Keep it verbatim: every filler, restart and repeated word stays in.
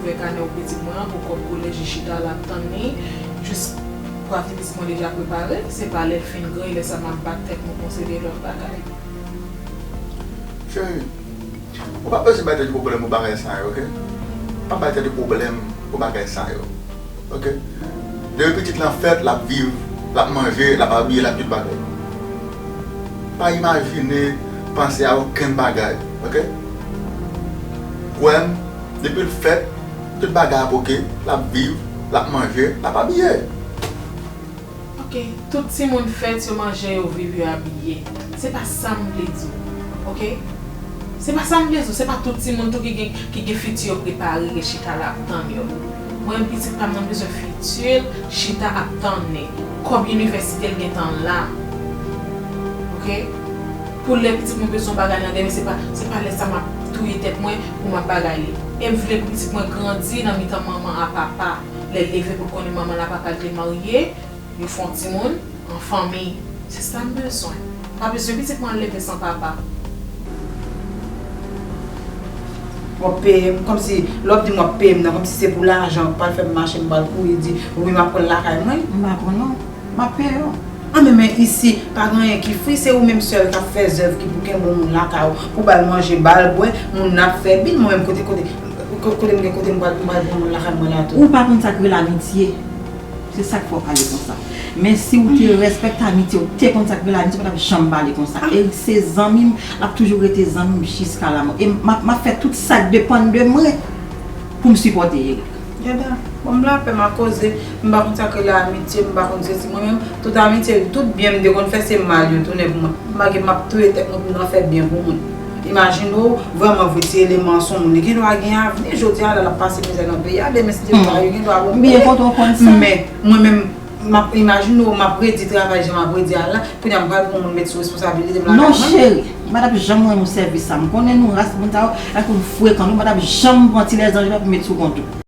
Wè kanè w pitit mwen an pou kòb kolèj li chita la ap tann li. Jis pou avi pitit mwen deja prepare. Se pa lè l fin grann, lè sa m ap bat tèt mwen pou yon seri de lòt bagay. Cheri, ou pa bezwen bay tèt ou pwoblèm pou bagay sa yo, oke? Pa bay tèt ou pwoblèm pou bagay sa yo, oke? Depi pitit lan fèt, l ap viv, l ap manje, l ap abiye, l ap tout bagay. Pa imajine, panse a okenn bagay, oke? Kwè m, depi l fèt, tout bagay ap oke, l ap viv, l ap manje, l ap abiye. Ok, tout timoun fèt, yo manje, yo viv, yo abiye. Se pa sa m vle di w, ok? Se pa sa m vle di w, se pa tout timoun tou ki gen, ki gen fiti yo prepare, ki chita la ap tann yo. Mwen menm pitit pa m nan bezwen fiti l, chita ap tann li. Kòb inivèsite l gentan la. Ok? Pou lè pitit mwen bezwen bagay nan demen, se pa, se pa lè sa m ap touye tèt mwen pou m ap bagay li. E m vle pou pitit mwen grandi nan mitan manman a papa. Lè l leve pou l konnen manman l a papa l te marye, yo fè yon timoun, an fanmi. Se sa m bezwen. Pa bezwen pitit mwen al leve san papa. W ap peye m, kòmsi, lè w ap di m w ap peye m nan, kòmsi se pou lajan, ou pral fè m mache, m pral kouri di, wi, m ap pran l lakay mwen. M pa pran non. M ap peye w. An men, men isi, pa gen anyen ki fri, se ou menm sèl k ap fè zèv ki pou kenbe yon moun lakay ou, pou ba l manje, ba l bwè, moun nan ap fè bil, mwen menm kote, kote, kote m gen, kote m pral, m pral pran moun lakay mwen la tou. Ou pa konn sa k rele amitye. Se sa k fè w pale konsa. Men si w te respekte amitye, w te konn sa k rele amitye, w pa t ap janm pale konsa. Eric se zanmi m, l ap toujou rete zanmi m jiska lanmò. E m ap, m ap fè tout sa k depann de mwen pou m sipòte Eric. Jada, bon, m lapè, m a koze, m pa konn sa k rele amitye, m pa konn sesi. Mwen menm, tout amitye, tout byen m te konn fè, se mal yo tounen pou mwen. M pa gen, m ap touye tèt mwen pou m nan fè byen pou moun. Imajine w, vrèman vre, ti eleman an se yon moun, li gen dwa gen avni, jodi a la, l ap pase mizè nan peyi a, demen si Dye vle, li gen dwa bon. Byen kontan w konn sa. Men, mwen menm, m ap, imajine w, m ap redi travay jan m ap redi a la, kounye a m pral pran moun met sou responsablite m lakay mwen. Non, cheri, m pa t ap janm rann ou sèvis sa. M konnen nou ras moun sa yo, lè konn frekan, nou pa t ap janm pran ti lèzanj la pou met sou kont ou.